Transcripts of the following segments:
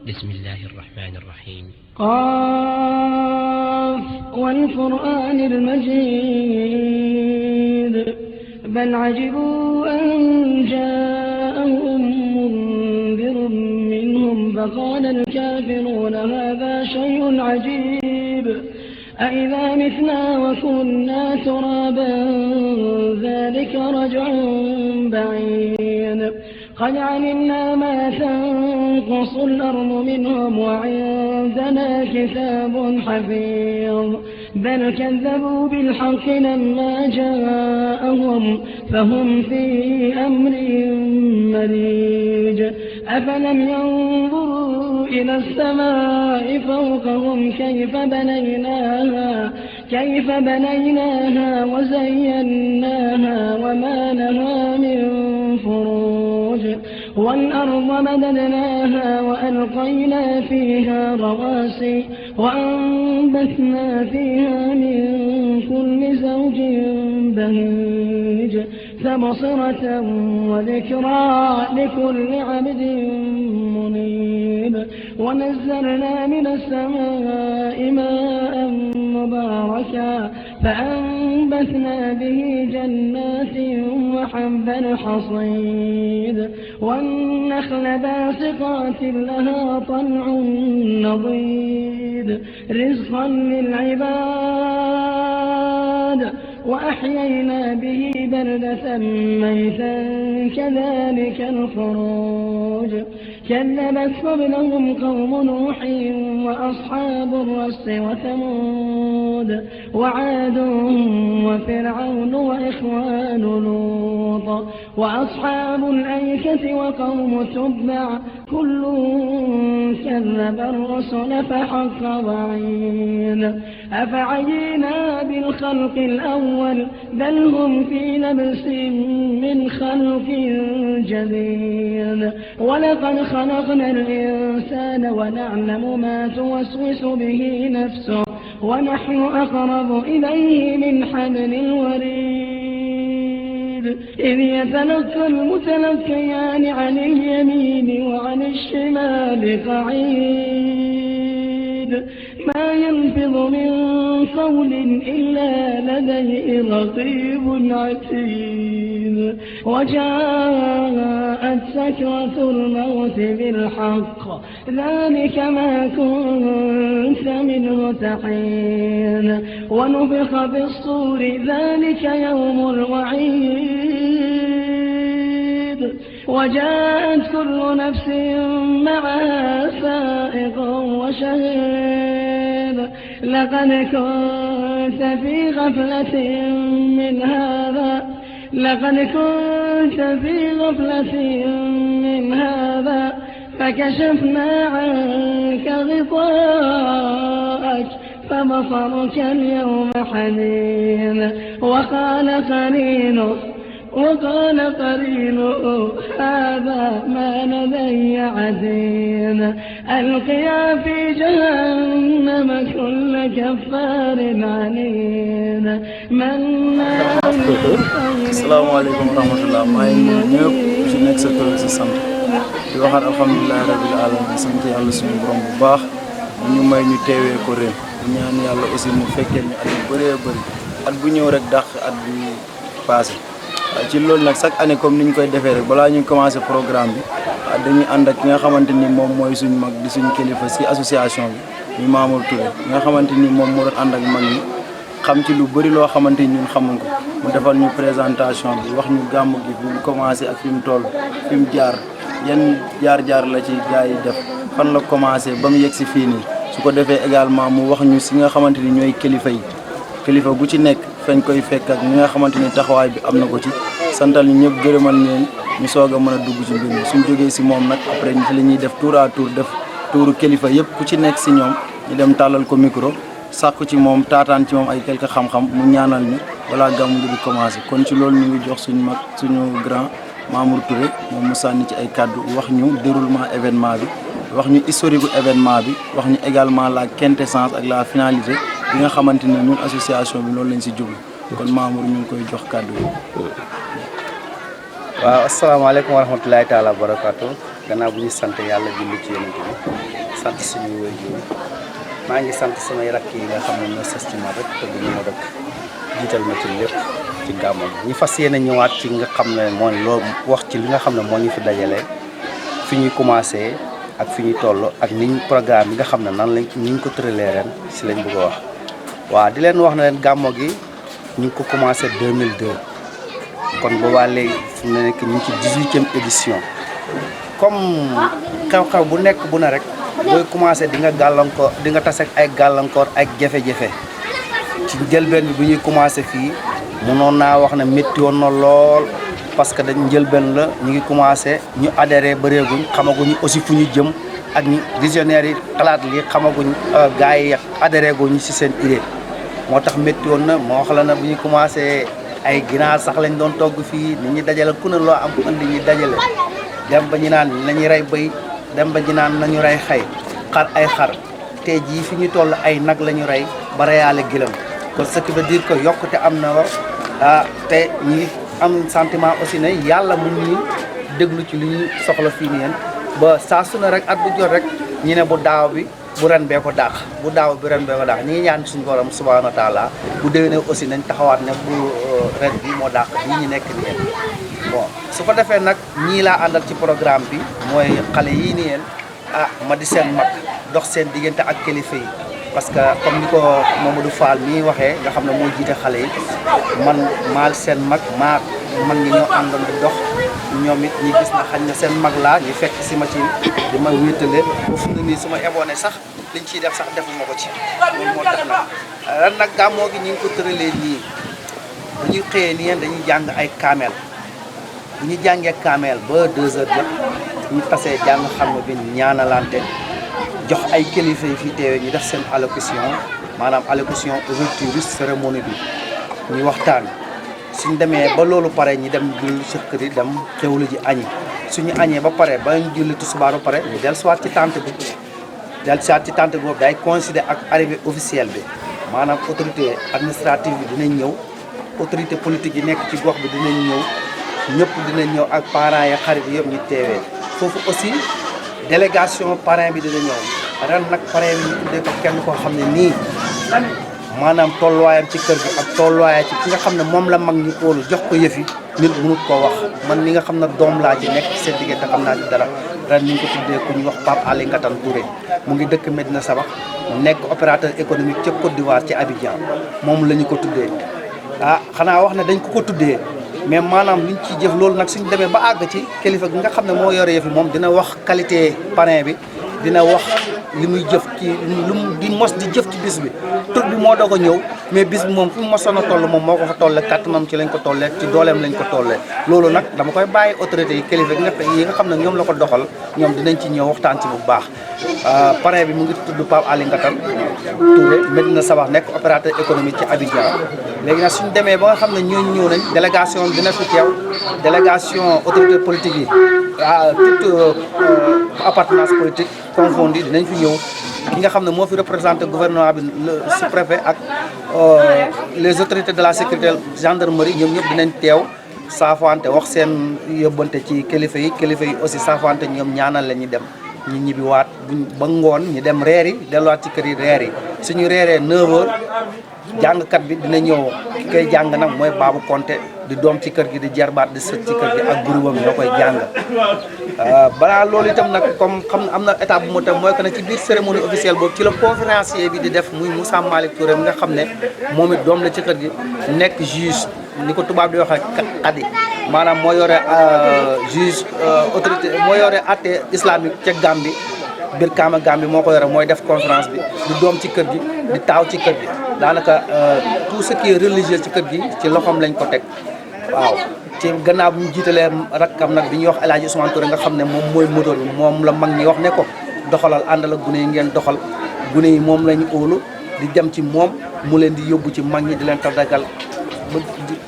بسم الله الرحمن الرحيم. قاف والقرآن المجيد بل عجبوا أن جاءهم منذر منهم فقال الكافرون هذا شيء عجيب أإذا متنا وكنا ترابا ذلك رجع بعيد قد علمنا ما تنقص الأرض منهم وعندنا كتاب حفيظ بل كذبوا بالحق لما جاءهم فهم في أمر مريج أفلم ينظروا إلى السماء فوقهم كيف بنيناها وزيناها وما لها من فروج والأرض مددناها وألقينا فيها رواسي وأنبتنا فيها من كل زوج بهيج تبصرة وذكرى لكل عبد منيب ونزلنا من السماء ماء مباركا فأنبتنا به جنات وحب الحصيد والنخل باسقات لها طلع نضيد رزقا للعباد وأحيينا به بلدة ميتا كذلك الخروج كذبت قبلهم قوم نوح وأصحاب الرس وثمود وعاد وفرعون وإخوان لوط وأصحاب الأيكة وقوم تبع كل كذب الرسل فحق وعيد أفعينا بالخلق الأول بل هم في لبس من خلق جديد ولقد خلقنا الإنسان ونعلم ما توسوس به نفسه ونحن أقرب إليه من حبل الوريد إذ يتلقى المتلقيان عن اليمين وعن الشمال قعيد ما يلفظ من قول إلا لديه رقيب عتيد وجاءت سكرة الموت بالحق ذلك ما كنت منه تحين ونفخ في الصور ذلك يوم الوعيد وجاءت كل نفس معها سائق وشهيد لقد كنت في غفلة من هذا فكشفنا عنك غطاءك فبصرك اليوم حديد وقال قرينه هذا ما لدي عتيد ألقيا في جهنم كل كفار عنيد السلام عليكم ورحمة الله ما ñëpp ci nekk sa tur ci sant di waxaat alhamdulilah rabbil alamin sant yàlla suñu borom bu baax ñu may ñu teewee ko ren ñaan yàlla aussi mu fekkee ñu at yu bëree bëri at bu ñëw rek dàq at bi passé ci loolu nag chaque année comme ni ñu koy defee rek balaa ñuy commencé programme bi dañuy ànd ak ki nga xamante ni moom mooy suñu mag di suñu kilifa si association bi ñu Mamour Touré nga xamante ni moom moo doon ànd ak mag ñi xam ci lu bëri loo xamante ni ñun xamuñ ko mu defal ñu présentation bi wax ñu gàmm gi fi mu commencé ak fi mu toll fi mu jaar yan jaar la ci gars yi def fan la commencé ba mu yegg si fii nii su ko defee également mu wax ñu si nga xamante ni ñooy kilifa yi kilifa gu ci nekk fañ koy fekk ak ñi nga xamante ni taxawaay bi am na ko ci santal ñu ñëpp gërëmal leen ñu soog a mën a dugg ci mbir mi suñ jógee si moom nag après ci la ñuy def tour à tour def tuuru kilifa yëpp ku ci nekk si ñoom ñu dem tàllal ko micro sàkku ci moom taataan ci moom ay quelques xam-xam mu ñaanal ñu balaa gàmmu gi di commencé kon ci loolu ñu ngi jox suñu mag suñu grand Mamour Touré moom mu sànni ci ay kàddu wax ñu déroulement événement bi wax ñu historique gu événement bi wax ñu également la quintessence ak la finalité bi nga xamante ni ñun association bi loolu lañ si jublu kon Mamour ñu ngi koy jox kàddu yi. waaw asalaamaaleykum wa rahmatulahi taala wa barakaatu gannaaw bu ñu sant yàlla julli ci yonent bi sant suñu waajur maa ngi sant samay rakk yi nga xam ne ñoo sës ci ma rek te du ma dëkk jiital ma ci lépp ci gàmmu gi ñu fas yéene ñëwaat ci nga xam ne mooy loo wax ci li nga xam ne moo ñu fi dajale fi ñuy commencé ak fi ñuy toll ak niñ programme bi nga xam ne nan lañ ni ñu ko tëralee ren si lañ bëgg a wax waaw di leen wax ne leen gàmmu gi ñu ngi ko commencé 2002 kon boobaa léegi fu mu nekk ñu ngi ci 18e édition comme xew-xew bu nekk bu ne rek booy commencé di nga gàllankoor di nga tase ak ay gàllankoor ak jafe-jafe ci njëlbeen bi bu ñuy commencé fii mënoon naa wax ne métti woon na lool parce que dañ njëlbeen la ñu ngi commencé ñu adhéré bëreeguñ xamaguñu aussi fu ñu jëm ak ñi visionnaires yi xalaat li xamaguñ gars yi adhéré guñu ci seen idée moo tax métti woon na moo wax la na bu ñuy commencé ay ginaar sax lañ doon togg fii nit ñi dajale ku ne loo am andi ñi dajale dem ba ñu naan nañu rey bëy dem ba ñu naan nañu rey xar ay xar tey jii fi ñu toll ay nag la ñu rey ba reyaale gëlëm kon ce qui veut dire que yokkute am na te ñu ngi am sentiment aussi ne yàlla mu ngi déglu ci li ñu soxla fii nii yéen ba saa su ne rek at bu jot rek ñu ne bu daaw bi bu ren bee ko daax bu daaw bi ren bee ko daax ñu ngi ñaan suñu borom subhanahu wa taala bu déwénee aussi nañ taxawaat ne bu ren bi moo daax bii ñu nekk nii yéen bon su ko defee nag ñii laa àndal ci programme bi mooy xale yii nii yéen ma di seen mag dox seen diggante ak kilifa yi parce que comme ni ko Mamadou Fall mii waxee nga xam ne moo jiite xale yi man maal seen mag maa mag ñi ñoo àndoon di dox ñoom it ñi gis na xañ na seen mag laa ñu fekk si ma ci di ma wéetale ba fu mu ne nii su ma eboone sax liñ ciy def sax defuma ko ci loolu moo tax nag ren nag gàmmoo gi ñu ngi ko tëralee nii bu ñuy xëyee nii yéen dañuy jàng ay kaameel bu ñu jàngee kaameel ba 2 heures jot ñu tasee jàng xam bi ñaanalante jox ay kilifa yi fi teewee ñu def seen allocution maanaam allocution ouverture cérémonie bi ñu waxtaan suñ demee ba loolu pare ñu dem julli ci kër yi dem xewlu ji añi suñu añee ba pare ba ñu julli tisbaar ba pare ñu dellusiwaat ci tente bi dellusiwaat ci tente boobu day coïncider ak arrivée officielle bi maanaam autorité administrative bi dinañ ñëw autorité politique yi nekk ci gox bi dinañ ñëw ñëpp dinañ ñëw ak parents yi xarit yëpp ñu teewee foofu aussi délégation parrain bi dina ñëw ren nag parrain bi ñu tuddee ko kenn koo xam ne nii maanaam tolluwaayam ci kër gi ak tolluwaayam ci ki nga xam ne moom la mag ñi óolu jox ko yëfi nit mënut koo wax man mi nga xam ne doom laa ci nekk ci seen diggante xam naa ci dara ren ñu ngi ko tuddee ku ñu wax Pape Ali Ngatan Touré mu ngi dëkk Medina Sabax nekk opérateur économique ca Côte d'Ivoire ci Abidjan moom la ñu ko tuddee xanaa wax ne dañ ko tuddee mais maanaam liñ ciy jëf loolu nag suñ demee ba àgg ci kilifa gi nga xam ne moo yore yëfi moom dina wax qualité parrain bi dina wax li muy jëf ci lu mu di mos di jëf ci bis bi tur bi moo doog a ñëw mais bis bi moom fu mu mosoon a toll moom moo ko fa tolle kàttanam ci lañ ko tollee ci dooleem lañ ko tollee loolu nag dama koy bàyyi autorité yi kilifa yi nga xam ne ñoom la ko doxal ñoom dinañ ci ñëw waxtaan ci bu baax parrain bi mu ngi tudd Pape Ali Ngatan Touré Medina Sabax nekk opérateur économique ci Abidjan léegi nag suñu demee ba nga xam ne ñooñu ñëw nañ délégation dina fi teew délégation autorité politique yi toute appartenance politique confondue dinañ fi ñëw ki nga xam ne moo fi représenté gouvernement bi le sous-préfet ak les autorités de la sécurité gendarmerie ñoom ñëpp dinañ teew saafante wax seen yóbbante ci kilifa yi aussi saafante ñoom ñaanal la ñu dem ñu ñibbi waat buñ ba ngoon ñu dem reer yi delluwaat ci kër yi reer yi suñu reeree 9h jàngkat bi dina ñëw ki koy jàng nag mooy Babou Konté di doom ci kër gi di jarbaat di sët ci kër gi ak groupe am ñoo koy jàng balaa loolu itam nag comme xam am na étape bu mu tam mooy que ne ci biir cérémonie officielle boobu ci la conférencier bi di def muy Moussa Malick Touré mi nga xam ne moom it doom la ci kër gi nekk juge ni ko tubaab di waxee xadi maanaam moo yore juge autorité moo yore atte islamique ca Gambie biir Kaama Gambie moo ko yore mooy def conférence bi di doom ci kër gi di taaw ci kër gi daanaka tout ce qui est religieux ci kër gi ci loxoom lañ ko teg waaw ci gannaaw bu ñu jiitalee rakkam nag bi ñuy wax El Hadj Ousmane Touré nga xam ne moom mooy moteur bi moom la mag ñi wax ne ko doxalal àndal ak gune yi ngeen doxal gune yi moom lañu óolu di dem ci moom mu leen di yóbbu ci mag ñi di leen tàggal ba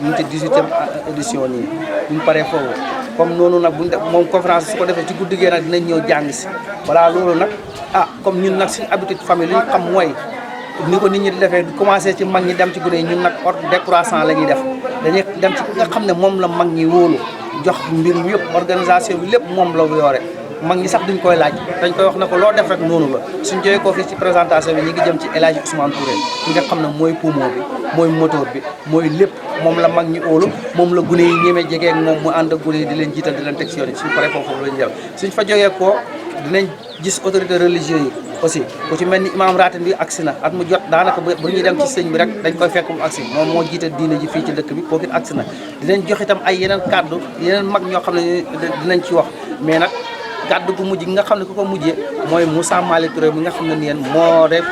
ñu ci 18e édition nii buñ paree foofu comme noonu nag buñ def moom conférence su ko defee ci guddi gee nag dinañ ñëw jàng si voilà loolu nag comme ñun nag suñu habitude famille li ñu xam mooy ni ko nit ñi di defee di commencé ci mag ñi dem ci gune yi ñun nag ordre décroissant la ñuy def dañuy dem ci nga xam ne moom la mag ñi wóolu jox mbir mi yëpp organisation bi lépp moom la yore mag ñi sax duñ koy laaj dañ koy wax ne ko loo def rek noonu la suñ jógee ko fii ci présentation bi ñi ngi jëm ci El Hadji Ousmane Touré ki nga xam ne mooy poumon bi mooy moteur bi mooy lépp moom la mag ñi óolu moom la gune yi ñemee jege ak moom mu ànd ak gune yi di leen jiital di leen teg si yoon yi suñ paree foofu la ñu def suñ fa jógee ko dinañ gis autorité religieux yi aussi ku ci mel ni imam ratin bi agsi na at mu jot daanaka bu ñuy dem ci sëñ bi rek dañ koy fekk mu agsi moom moo jiite diine ji fii ci dëkk bi kooku it agsi na dinañ jox itam ay yeneen kàddu yeneen mag ñoo xam ne dinañ ci wax mais nag kàddu gu mujj gi nga xam ne ku ko mujjee mooy Moussa Malick Touré mi nga xam ne ni yéen moo def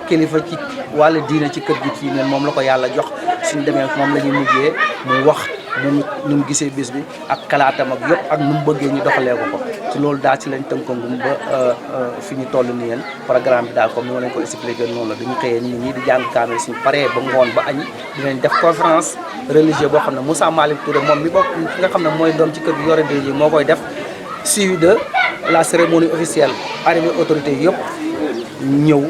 kilifa ci wàllu diine ci kër gi fii neen moom la ko yàlla jox suñ demee moom la ñuy mujjee mu wax moom nu mu gisee bis bi ak kalaatam ak yëpp ak nu mu bëggee ñu doxalee ko ci loolu daal ci lañ tënkangum ba fi ñu toll nii yéen programme bi daal comme ni ma leen ko expliqué noonu la dañu xëyee ñu ñii di jàng kaamil suñu paree ba ngoon ba añi dinañ def conférence religieuse boo xam ne Moussa Malick Touré moom mi bokk ki nga xam ne mooy doom ci kër gi yore dee moo koy def suivi de la cérémonie officielle arrivé autorité yëpp ñëw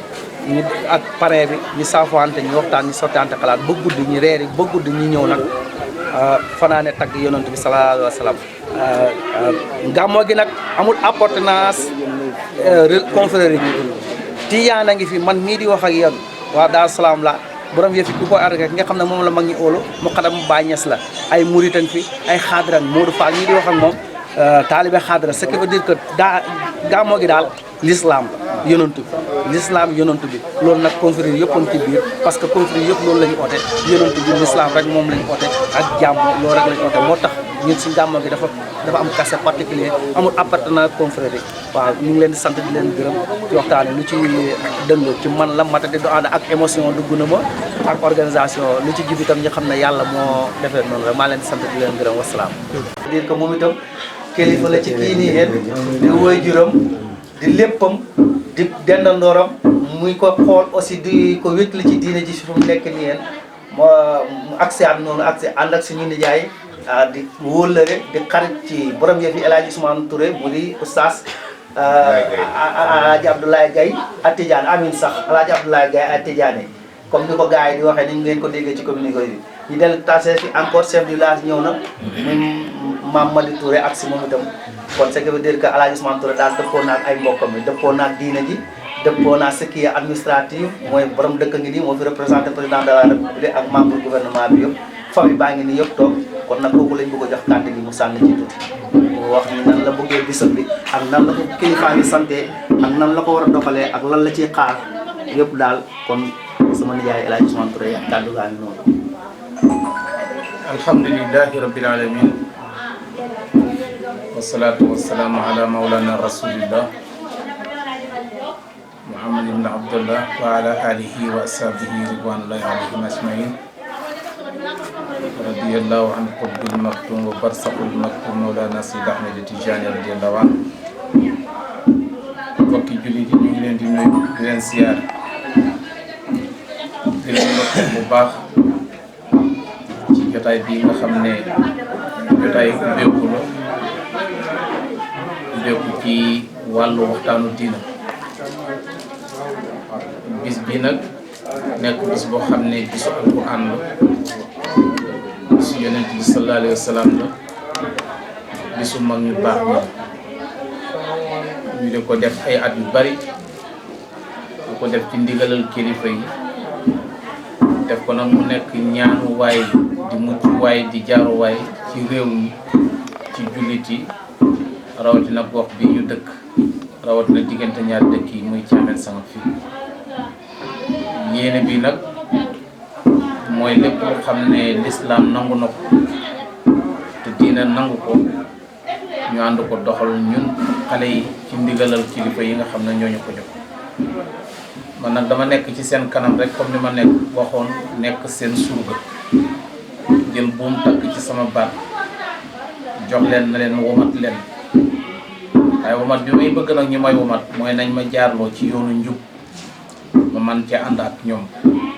ñu ak parrain bi ñu saafante ñu waxtaan ñu sottante xalaat ba guddi ñu reeri ba guddi ñu ñëw nag fanaane tagg yonent bi sallallahu alayhi wa sallam gàmmoo gi nag amul appartenance confrérie tiyaan a ngi fi man mii di wax ak yéen waa Daaru Salaam la borom yëfi ku ko arrêté nga xam ne moom la mag ñi óolu mu xadam Baay Ñas la ay murit fi ay xaadiran Modou Fall mii di wax ak moom taalibe xaadira ce qui veut dire que gàmmoo gi daal l'islam yonantu bi l'islam yonantu bi loolu nag confrérie yëpp am ci biir parce que confrérie yëpp loolu la ñu oote yonantu bi l'islam rek moom la ñu oote ak jàmm loolu rek la ñu oote moo tax ñun suñu gàmmoo gi dafa am cachet particulier amul appartenance confrérie waaw ñu ngi leen di sant di leen gërëm ci waxtaan lu ci dëng ci man la matadi du ànd ak émotion dugg na ma ak organisation lu ci jub itam ñu xam ne yàlla moo defee noonu rek maa leen di sant di leen gërëm wasalaam dire que moom itam kilifa la ci kii nii yéen di woy juram di léppam di dendandooram muy ko xool aussi di ko wétli ci diine ji fu mu nekk nii yéen mu accès at noonu accès ànd ak suñu nijaay di wóllëre di xarit ci borom yëf yi El Hadji Ousmane Touré mu di oustaz Alaaji Abdoulaye Gaye Attidiane amin sax Alaaji Abdoulaye Gaye Attidiane comme ni ko gars yi di waxee ni ngeen ko déggee ci communiqué yi ñu dellu tase fi encore chef du village ñëw na Mame Madi Touré ak si moom itam kon ce qui veut dire que El Hadji Ousmane Touré daal dëppoo naag ay mbokkam yi dëppoo naag diine ji dëppoo naag ce qui est administratif mooy borom dëkk ngi nii moo fi représenté président de la république ak membre gouvernement bi yëpp famille baa ngi nii yëpp toog kon nag kooku lañ bëgg a jox kàddu gi mu sànni ci tuuti mu wax ni nan la bëggee bisam bi ak nan la ko kilifaa ngi santé ak nan la ko war a doxalee ak lan la ciy xaar yëpp daal kon sama nijaay El Hadji Ousmane Touré kàddu gaa ngi noonu alhamdulillahi rabbil alamin wasalaatu wasalaamu ala mawlana rasulillah muhammad ibn abdullah wa ala alihi wa ashabihi ridwanullahi alayhim ajmain radiyallahu an qutbil maktum wa barsaqul maktum mawlana sayyid ahmed tijani radiyallahu anhu mbokki jullit yi ñu ngi leen di nuyu di leen siyaar di leen mbokk bu baax ci jotaay bi nga xam ne jotaay ubbeeku la ubbeeku ci wàllu waxtaanu diina bis bi nag nekk bis boo xam ne bisu alquran la bisu yonent bi sallallahu alayhi wa sallam la bisu mag ñu baax ñu di ko def ay at yu bari di ko def ci ndigalal kilifa yi def ko nag mu nekk ñaanu waay di mucc waay di jaaru waay ci réew mi ci jullit yi rawatina gox bi ñu dëkk rawatina diggante ñaari dëkk yi muy Thiamène Sangam fii yéene bi nag mooy lépp lu xam ne lislaam nangu na ko te diina nangu ko ñu ànd ko doxal ñun xale yi ci ndigalal kilifa yi nga xam ne ñooñu ko jox man nag dama nekk ci seen kanam rek comme ni ma nekk waxoon nekk seen surga jël buum takk ci sama baat jox leen na leen womat leen waaye womat bi may bëgg nag ñu may womat mooy nañ ma jaarloo ci yoonu njub ma man ci ànd ak ñoom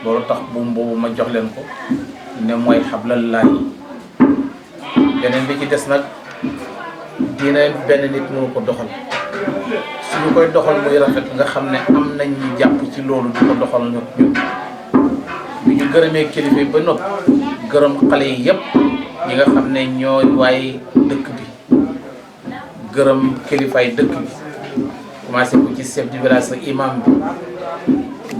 loolu tax buum boobu ma jox leen ko ne mooy xablallaahi beneen bi ci des nag diina benn nit mënu ko doxal suñu koy doxal muy rafet nga xam ne am nañ ñu jàpp ci loolu di ko doxal ñun bi ñu gërëmee kilifa yi ba noppi gërëm xale yi yëpp ñi nga xam ne ñooy waaye dëkk bi gërëm kilifaay dëkk bi commencé ko ci chef du village ak imam bi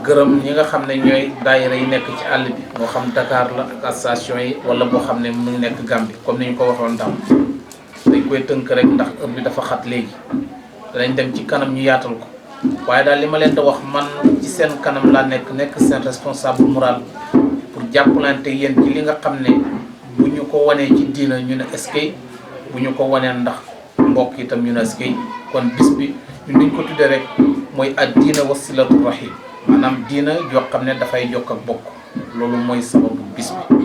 gërëm ñi nga xam ne ñooy daayira yi nekk ci àll bi moo xam Dakar la ak association yi wala boo xam ne mu ngi nekk Gambie comme ni ñu ko waxoon daaw dañ koy tënk rek ndax heure bi dafa xat léegi danañ dem ci kanam ñu yaatal ko waaye daal li ma leen di wax man ci seen kanam laa nekk seen responsable moral pour jàppalante yéen ci li nga xam ne bu ñu ko wanee ci diina ñu ne eskay bu ñu ko wanee ndax mbokk itam ñu ne eskay kon bis bi ñun niñ ko tuddee rek mooy ad diina wasilatu rahim maanaam diina joo xam ne dafay jokk ak bokk loolu mooy sababu bis bi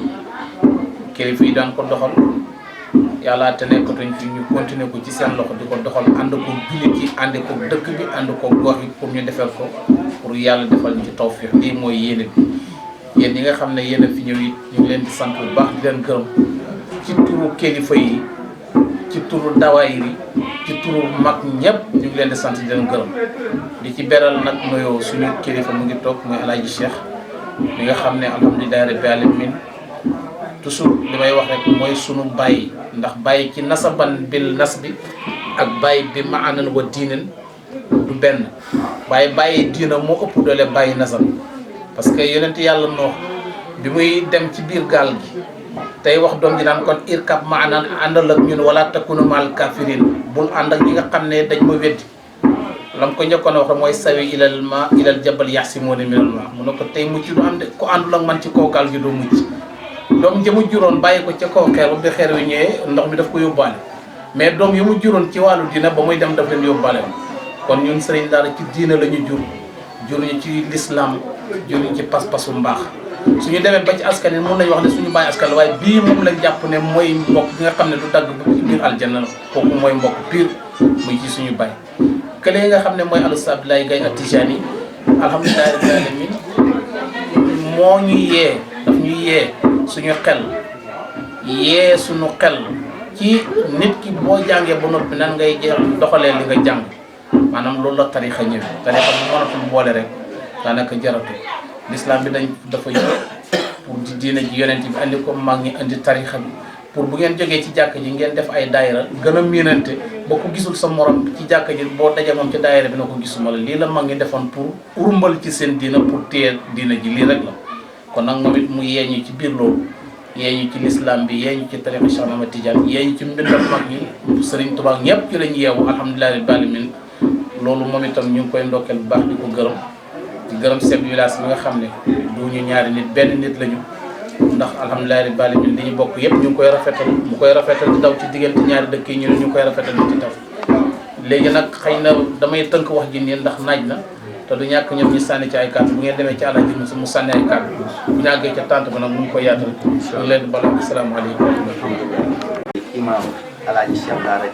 kilifa yi daan ko doxal yàlla te nekkatuñ fi ñu continuer ko ci seen loxo di ko doxal ànd ko jullit yi ànd ko dëkk bi ànd ko gox yi pour ñu defal ko pour yàlla defal ñu ci tawfiq lii mooy yéene bi yéen ñi nga xam ne yéen a fi ñëw it ñu ngi leen di sant bu baax di leen gërëm ci turu kilifa yi ci turu dawaayir yi ci turu mag ñëpp ñu ngi leen di sant di leen gërëm di ci beral nag nuyoo suñu kilifa mu ngi toog muy Alaaji Cheikh mi nga xam ne alhamdulilah rabbil alamin toujours li may wax rek mooy sunu bàyyi ndax bàyyi ci nasaban bil nas bi ak bàyyi bi maanan wa diinen du benn waaye bàyyi diina moo ëpp doole bàyyi nasab parce que yonent yàlla Noox bi muy dem ci biir gaal gi tey wax doom ji naan kon irkab maanan àndal ak ñun wala takunu mal kafirin bul ànd ak ñi nga xam ne dañ ma weddi lam ko njëkkoon a wax mooy sawi ilal ma ilal jabal yaxsimuni minal ma mu ne ko tey mucc du am de ku àndul ak man ci kaw gaal gi doo mucc doom ji mu juróon bàyyi ko ca kaw xeer ba bi xeer wi ñëwee ndox mi daf ko yóbbaale mais doom yi mu juróon ci wàllu diina ba muy dem daf leen yóbbaale kon ñun sëriñ daara ci diina la ñu jur ñu ci l'islam jur ñu ci pas-pasu mbaax suñu demee ba ci askan yi mun nañu wax ne suñu bàyyi askan la waaye bii moom lañ jàpp ne mooy mbokk bi nga xam ne du dagg ba ci biir aljanna la kooku mooy mbokk pire muy ci suñu bàyyi kële nga xam ne mooy Alustaz Abdoulaye Gaye At-Tijani alhamdulilah rabbil alamin moo ñu yee daf ñu yee suñu xel yee suñu xel ci nit ki boo jàngee ba noppi nan ngay doxalee li nga jàng maanaam loolu la tarixa ñëwee tarixa bu mënatul boole rek daanaka jaratu l'islam bi dafa ñëw pour di diine ji yonent bi andi ko mag ñi andi tarixa bi pour bu ngeen jógee ci jàkk ji ngeen def ay daayira gën a miinante ba ko gisul sa morom ci jàkk ji boo dajee moom ci daayira bi na ko gisuma la lii la mag ñi defoon pour urumbal ci seen diina pour téye diina ji lii rek la kon nag moom it mu yee ñu ci biir loolu yee ñu ci l'islam bi yee ñu ci tarixa Cheikh Ahmad Tidiane yee ñu ci mbindam mag ñi Serigne Touba ñëpp ci lañ yeewu alhamdulilah rabbil alamin loolu moom itam ñu ngi koy ndokkeel bu baax di ko gërëm di gërëm chef du village bi nga xam ne du ñu ñaari nit benn nit lañu ndax alhamdulilah rabbil alamin li ñu bokk yëpp ñu ngi koy rafetal mu koy rafetal di daw ci diggante ñaari dëkk yi ñu koy rafetal di ci daw léegi nag xëy na damay tënk wax ji nii ndax naaj na te du ñàkk ñoom ñu sànni ci ay kàddu bu ngeen demee ci àll ji mu sànni ay kàddu bu ñu àggee ca tànt ba nag mu ngi koy yaatal ñu leen di bala asalaamaaleykum imam Alaaji Cheikh Daara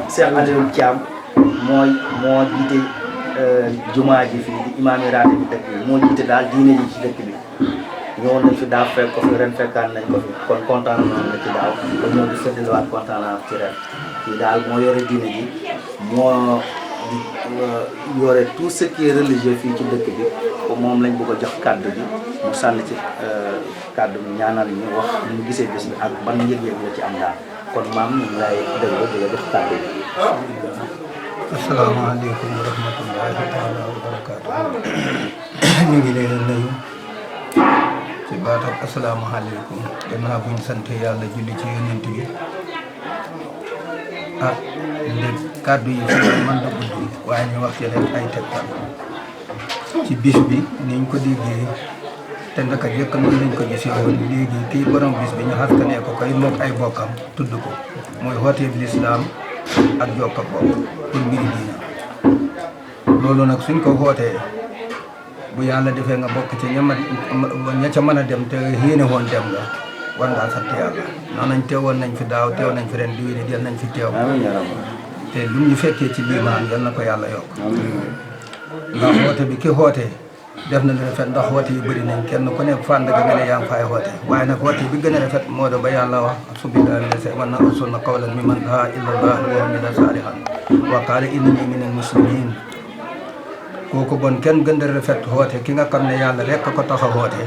Cheikh Aliou Thiam moo jiite jumaa ji fii di imaam yi raate bi dëkk bi moo jiite daal diine ji ci dëkk bi ñëwoon nañ fi daaw fekk ko fi ren fekkaan nañ ko fi kon kontaan nañ la ci daaw kon ñoo di fëddaliwaat kontaan naa ci ren kii daal moo yore diine ji moo yore tout ce qui est religieux fii ci dëkk bi ko moom lañ bëgg a jox kàddu bi mu sànni ci kàddu bi ñaanal ñu wax ñu gisee bés bi ak ban yëg-yëg la ci am daal kon maam ñu ngi lay déglu di la jox kàddu bi. asalaamaaleykum wa rahmatullahi taala wa barakaatu. ñu ngi leen di nuyu ci baatam asalaamaaleykum gannaaw bu ñu sant yàlla julli ci yonent bi ndég kàddu yi fi mën na gudd waaye ñu wax ci rek ay tegtal ci bis bi niñ ko déggee te ndaka yëkk noonu lañ ko gisee woon léegi kii borom bis bi ñu xaskanee ko koy mook ay bokkam tudd ko mooy wootee bi lislaam ak jokk ak bokk pour mbiri diina loolu nag suñ ko wootee bu yàlla defee nga bokk ci ña ca mën a dem te yéene woon dem nga war ngaa sant yàlla noonu nañ teewoon nañ fi daaw teew nañ fi ren diwéni del nañ fi teew te lu ñu fekkee ci liimaan yal na ko yàlla yokk ndax woote bi ki xootee def na lu rafet ndax woote yu bëri nañ kenn ku nekk fànn ga nga ne yaa ngi fay woote waaye nag woote bi gën a rafet moo da ba yàlla wax subhaanahu wa ta'aala man arsalna qawlan mimman laa ilaaha illa Allah wa amila saalihan wa qaala innanii minal muslimiin kooku bon kenn gën a rafet woote ki nga xam ne yàlla rek ko tax a woote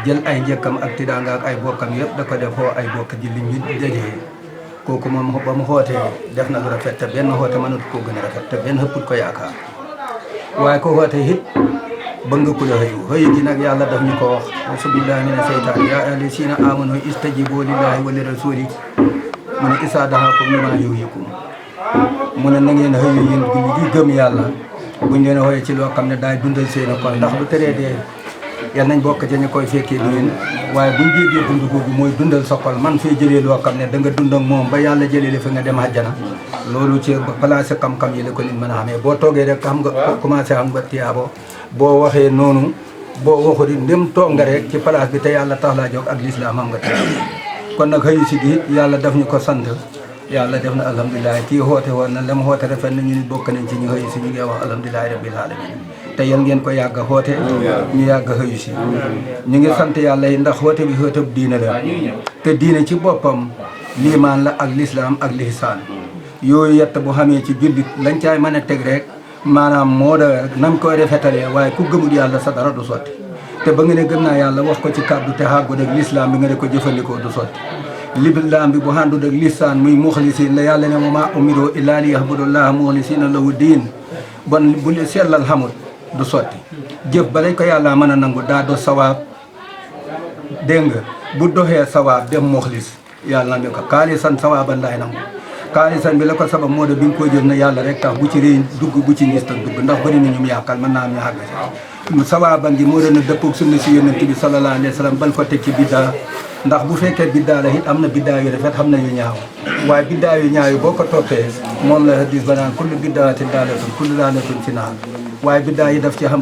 jël ay njëkkam ak tidaanga ak ay bokkam yëpp da ko defoo ay bokk ji li ñu dajee kooku moom ba mu xootee def na lu rafet te benn xoote mënut koo gën a rafet te benn ëpput ko yaakaar waaye ko xoote it bëgg nga ku la xëyu gi nag yàlla daf ñu ko wax asubillahi mina seytaan yaa ayyuhallazina amanu istajibu lillahi wa li rasuli mu ne isaa da'aakum limaa yuhyikum mu ne na ngeen xëyu yéen gi gëm yàlla buñ leen xooyee ci loo xam ne daay dundal seen xol ndax lu teree dee yal nañ bokk ci ñu koy fekkee diin waaye buñ jéggee dund googu mooy dundal sa xol man fee jëlee loo xam ne da nga dund ak moom ba yàlla jëlee la fi nga dem àjjana loolu ci place xam-xam yi la ko nit mën a xamee boo toogee rek xam nga commencé xam nga tiyaabo boo waxee noonu boo waxu di ndem toog nga rek ci place bi te yàlla tax laa jóg ak lislaam xam nga tiyaabo kon nag xëyu si gi yàlla daf ñu ko sant yàlla def na alhamdulilah kii xoote woon na la mu xoote rafet na ñu nit bokk nañ ci ñu xëyu si ñu ngi wax alhamdulilahi rabbil alamin te yéen ngeen ko yàgg a xoote ñu yàgg a xëyu si ñu ngi sant yàlla yi ndax xoote bi xoote bu diine la te diine ci boppam liimaan la ak lislaam ak lihsaan yooyu yett bu xamee ci jullit lañ caay mën a teg rek maanaam moo da nam koy rafetalee waaye ku gëmul yàlla sa dara du sotti te ba nga ne gëm naa yàlla wax ko ci kàddu te xàggu ak lislaam bi nga ne ko jëfandikoo du sotti lislaam bi bu xàndu ak lisaan muy muxlisiin la yàlla ne wa maa umiroo illaa liya'budullaaha muxlisiina lahu diin bon bu sellal xamul du sotti jëf ba lañ ko yàlla mën a nangu daa do sawaab dégg nga bu doxee sawaab dem muxlis yàlla ne ko kaalisan sawaaban laay nangu kaalisan bi la ko sabab moo de bi nga koy jël na yàlla rek tax bu ci réy dugg bu ci ngistal dugg ndax bëri na ñum yaakaar mën naa am ñu àgg si sawaaban gi moo doon a dëppoog sunna si yonent bi sallallahu alayhi wa sallam bal ko teg ci biddaa ndax bu fekkee biddaa la it am na biddaa yu rafet xam na yu ñaaw waaye biddaa yu ñaaw yi boo ko toppee moom la hadis ba naan kullu biddaatin daalatun kullu daalatin fi naar waaye biddaa yi daf ci xam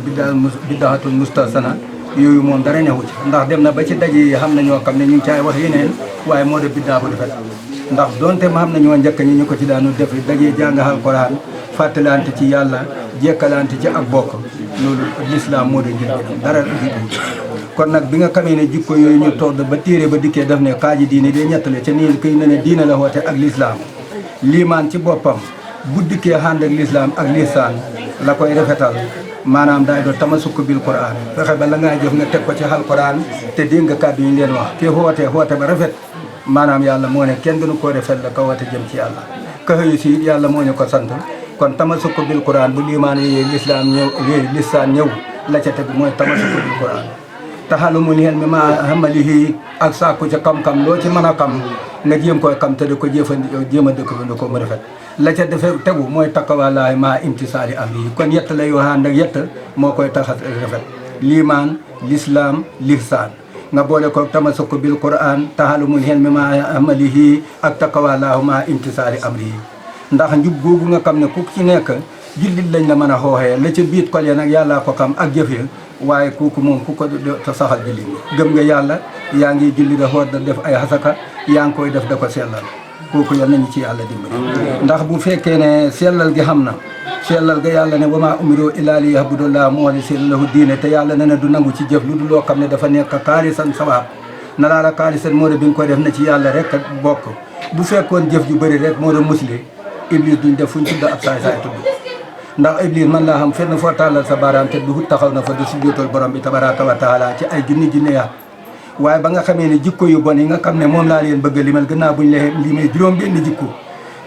biddaatul mustasana yooyu moom dara ñëwu ci ndax dem na ba ci daje yi xam na ñoo xam ne ñu ngi caay wax yeneen waaye moo de biddaa bu rafet ndax donte ma xam na ñoo njëkk ñi ñu ko ci daanu def dajee jàng alquran fàttalante ci yàlla jekkalante ci ak bokk loolu l'islam moo de njëriñam dara kon nag bi nga xamee ne jikko yooyu ñu toog ba téere ba dikkee daf ne xaaji diine day ñettale ca nii këy na ne diine la woote ak l'islam liimaan ci boppam bu dikkee ànd ak l'islam ak lisaan la koy rafetal maanaam daay doon tamasukk bil quran fexe ba la ngaa jëf nga teg ko ci alquran te dégg nga kàddu yi ñu leen wax kii xoote ba rafet maanaam yàlla moo ne kenn gënu koo rafet la ko woote jëm ci yàlla ka xëyu si yàlla moo ñu ko sant kon tamasukk bil quran bu liimaan yooyu l'islam ñëw yooyu lisaan ñëw la ca tegu mooy tamasukk bil quran taxalumul ilmi ma amalihi ak sàkku ca xam-xam loo ci mën a xam nga jéem koy xam te di ko jéem a dëkk ko mu rafet la ca defee tegu mooy taqwallaahi ma imtisaali amri kon yett la yoo ànd ak yett moo koy taxat rafet liimaan lislaam lihsaan nga boole ko tamasukk bil quran taxalumul ilmi ma amalihi ak taqwallaahi ma imtisaali amri ndax njub googu nga xam ne ku ci nekk jullit lañ la mën a xooxee la ca biit kol ya nag yàllaa ko xam ak jëf ya waaye kooku moom ku ko saxal julli gëm nga yàlla yaa ngi julli da xool da def ay xasaka yaa ngi koy def da ko sellal kooku yal nañu ci yàlla dimbali ndax bu fekkee ne sellal gi xam na sellal ga yàlla ne wa maa umiroo illaa liya'budullaaha muxlisiina lahu diine te yàlla ne du nangu ci jëf lu dul loo xam ne dafa nekk xaalisan sawaab na laa la xaalisan moo de bi nga koy def na ci yàlla rek bokk bu fekkoon jëf ju bëri rek moo de musli iblis duñ def fuñ tudd ab saay-saay tudd ndax iblis man laa xam fenn foo tàllal sa baaraam te du taxaw na fa du sujjóotal borom bi tabaaraka wa taala ci ay junni yaat waaye ba nga xamee ne jikko yu bon yi nga xam ne moom laa leen bëgg limal gannaaw buñ lee limee juróom benn jikko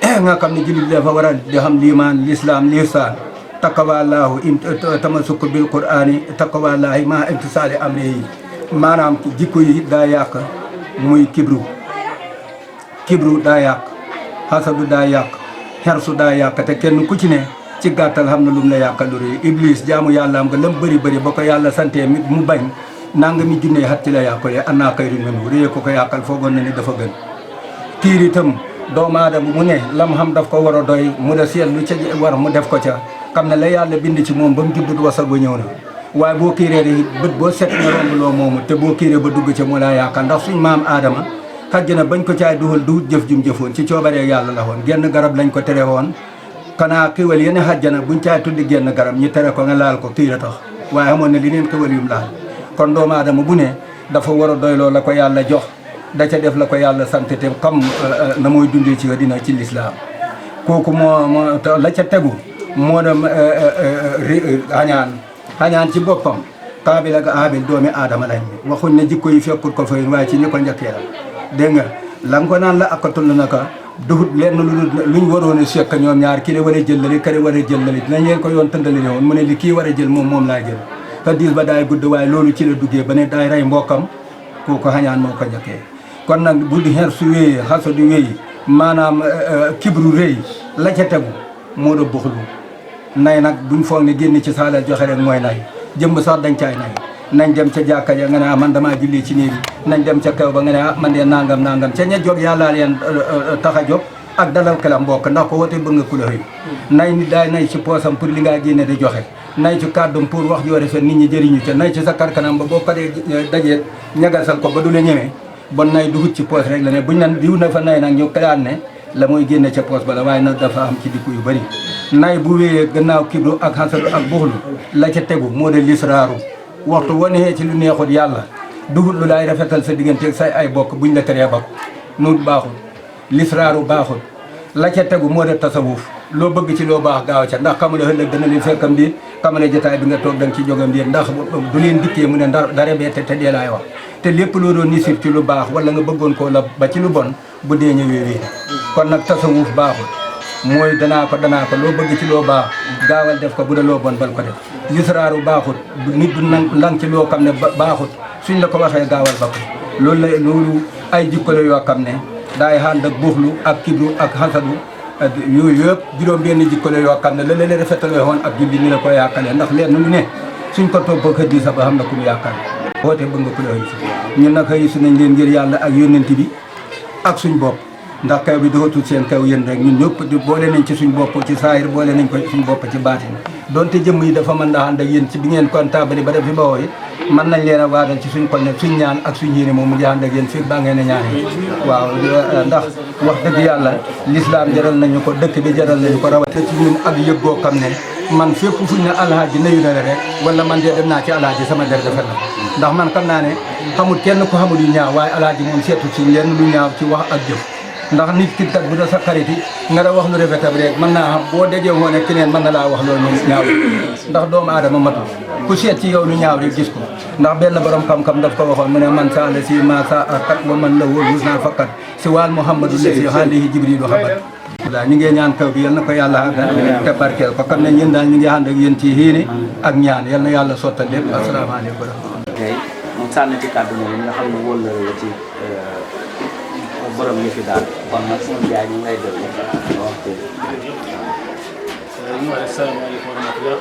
nga xam ne jullit dafa war a di xam liimaan lislaam lihsaan taqwallaahu tamasukk bil qur'aani taqwallaahi ma imtisaali amri yi maanaam jikko yi daa yàq muy kibru daa yàq xasadu daa yàq xersu daa yàq te kenn ku ci ne ci gàttal xam na lum la yàqal lu rëy iblis jaamu yàlla am nga lam bëri ba ko yàlla santee mu bañ nanga mi junnee xat ci la yàqule annaa xayrun minhu réye ko yàqal foogoon na ne dafa gën tiir itam doomu aadama mu ne lam xam daf ko war a doy mu da seet lu ca war mu def ko ca xam ne la yàlla bind ci moom ba mu juddut wasal ba ñëw na waaye boo kiiree de bët boo set nga romb loo moomu te boo kiiree ba dugg ca mu laa yàqal ndax suñ maam aadama xajj na bañ ko caay dugal jëf jum jëfoon ci coobaree yàlla la woon genn garab lañ ko tere woon kanaa xiwal yene xajjana buñ caay tuddi genn garab ñi tere ko nga laal ko kii la tax waaye xamoon ne li neen xiwal yum laal kon doomu aadama bu ne dafa war a doyloo la ko yàlla jox da ca def la ko yàlla sant te xam na mooy dundee ci dina ci lislaam kooku moo la ca tegu moo dem xañaan ci boppam Qaabil ak Haabil doomi aadama lañ waxuñ ne jikko yi fekkut ko fa waaye ci ñi ko njëkkee la dégg nga la nga ko naan la akatul naka duhut lenn luñ waroon a sekk ñoom ñaar kii la war a jëllali kii war a jëllali dinañ leen ko yoon tëndali ne woon mu ne li kii war a jël moom laa jël hadis ba daay gudd waaye loolu ci la duggee ba ne daay rey mbokkam kooku xañaan moo ko njëkkee kon nag bu di xer su wéyee xaso di wéyi maanaam kibru rëy la ca tegu moo da buxlu nay nag buñ foog ne génn ci saalal joxe rek mooy nay jëmb sax dañ caay nay nañ dem ca jàkka ja nga ne man damaa julli ci néeg bi nañ dem ca kaw ba nga ne man de nangam ca ña jóg yàllaa leen tax a jóg ak dalal kelam mbokk ndax ko wote bëgg nga ku la xëy nay nit daay nay ci poosam pour li ngaa génne di joxe nay ci kàddum pour wax yoo rafet nit ñi jëriñu ca nay ci sa karkanam ba boo paree dajee ñagasal ko ba du la ñemee bon nay dugut ci poos rek la ne buñ nan diw na fa nay nag ñu kalaan ne la mooy génne ca poos bala waaye nag dafa am ci dikku yu bëri nay bu wéyee gannaaw kibru ak xasadu ak buxlu la ca tegu moo de lisraaru waxtu wanee ci lu neexut yàlla dugut lu laay rafetal sa digganteeg say ay bokk buñ la teree bokk nuut baaxul lisraaru baaxul la ca tegu moo de tasawuf loo bëgg ci loo baax gaaw ca ndax xamula ëllëg dana leen fekkam di xamala jotaay bi nga toog da nga ci jógam di ndax du leen dikkee mu ne dara bee te dee laay wax te lépp loo doon nisif ci lu baax wala nga bëggoon koo la ba ci lu bon bu dee ñëwee wéy kon nag tasawuf baaxul mooy danaa ko loo bëgg ci loo baax gaawal def ko bu da loo bon bal ko def lisraaru baaxut nit du lang ci loo xam ne baaxut suñ la ko waxee gaawal ba ko loolu ay jikko la yoo xam ne daay ànd ak buuxlu ak kibru ak xasadu yooyu yëpp juróom benn jikko la yoo xam ne la leen rafetaloo woon ak julli ni la ko yaakalee ndax leen lu ne suñ ko topp ak hëddi sa ba xam na ku mu yaakaar woote bëgg nga ku la xëy si ñun nag xëy si nañ leen ngir yàlla ak yónnent bi ak suñ bopp ndax kaw bi dafa tuut seen kaw yéen rek ñun ñëpp boole nañ ci suñ bopp ci saayir boole nañ ko suñ bopp ci baatin donte jëmm yi dafa mën a ànd ak yéen ci bi ngeen kon tabali ba def fi bawoo yi mën nañ leen a waadal ci suñ xol ne suñ ñaan ak suñ yéene moom mu ngi ànd ak yéen fii baa ngeen a ñaanee waaw ndax wax dëgg yàlla lislaam jaral nañu ko dëkk bi jaral nañu ko rawate ci ñun ak yëg goo xam ne man fépp fuñ ne alhaaji nayu na la rek wala man de dem naa ci alhaaji sama der defar na ndax man xam naa ne xamul kenn ku xamul yu ñaaw waaye alhaaji moom seetu ci lenn lu ñaaw ci wax ak jëf ndax nit ki kat bu da sa xarit yi nga da wax lu rafetam rek mën naa xam boo dajee woon ak keneen mën na laa wax loolu ñaaw ndax doomu aadama matul ku seet ci yow lu ñaaw rek gis ko ndax benn borom xam-xam daf ko waxoon mu ne man sa la si ma sa kat wa man la wóor wus naa fakkat si waal Muhammadu la si xaalihi jibrilu xabat daal ñu ngi ñaan kaw bi yal na ko yàlla te barkeel ko xam ne ñun daal ñu ngi ànd ak yéen ci xiini ak ñaan yal na yàlla sottal lépp asalaamaaleykum mu sànni ci kàddu ne nga xam ne wóor la ci borom yëfi daal kon nag sama jaay ñu ngi lay déglu wax dëgg. ñu wax asalaamaaleykum wa rahmatulah.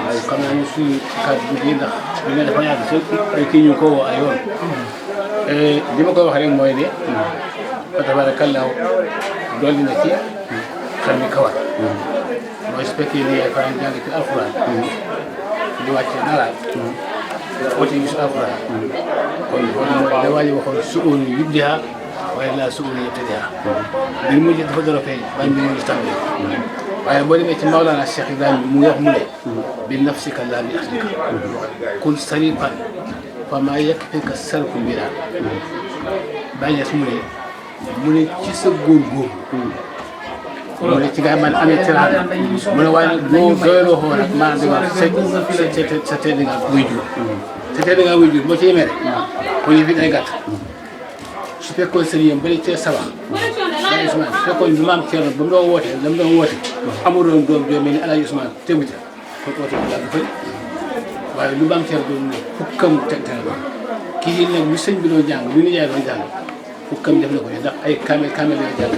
waaye xam naa ne suñu kàddu gi ndax li nga dafa yàgg si kii ñu ko woo ay yoon. li ma koy wax rek mooy ne. fa tabaarakallaahu dolli na ci xel mi kawar. mooy su fekkee ni yaay faral jàng ci alxuraan. di wàcce nalaat. woote yu si alxuraan. kon da waa ji waxoon suul yubdiha waaye laa suul yabtadiha. mbir mu dafa door a feeñ bañ bi mu tàmbali. waaye boo demee ci Maolana Cheikh Ibrahima mu wax mu ne. bi nafsika laa bi ahlika. kun sarifan fa maa yakfika sarfu mbiraan. bàyyi mu ne ci sa góorgóorlu. mu ne ci nga man amee teraanga mu ne waaye nag boo doyaloo xoo nag maanaam di wax sa tedd nga wuy jur sa tedd nga wuy jur boo ci yemee rek kon yi fi day gàtt su fekkoon sëriñ yam bale cee sabax Alaaji Ousmane su fekkoon lu maam Thierno ba mu doon woote la mu doon woote amul doon doom joo mel ni Alaaji Ousmane tegu ca kon woote bi daal dafay waaye lu maam Thierno doon ne fukkam tegtal ba kii nag lu sëñ bi doon jàng lu nijaay doon jàng fukkam def na ko ndax ay kaamel la jàng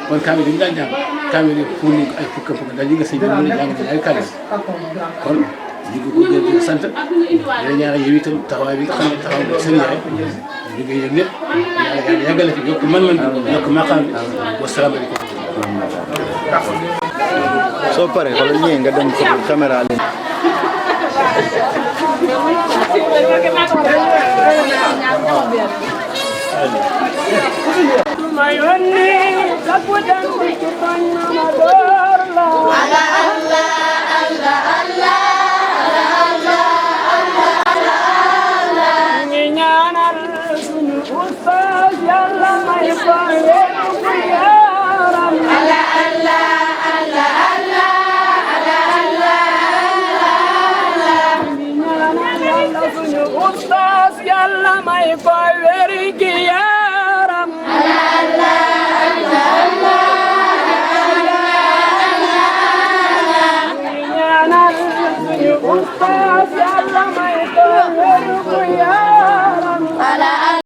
kon kaamil yi ñu daan jàng kaamil yi pour ñu ay fukk daal yi nga sëñ bi mën a jàng ay kaamil kon ñu ngi ko gën di sant dina ñaanal yow itam taxawaay bi nga xam ne taxaw na seen yaay ñu ngi yëg lépp yàlla yàggale fi yokk mën-mën bi yokk maqaam bi wasalaamaaleykum. soo paree xoolal ñëwee nga dem ko caméra leen. Mayonni kaputan bikitan namadorla Allah Allah Allah Allah Allah Allah nginyanal sunu ustaz yalla may faye kuyaram Allah Allah Allah Allah Allah Allah nginyanal yalla sunu ustaz yalla may faye kuyaram Allah Allah Ustaz Yàlla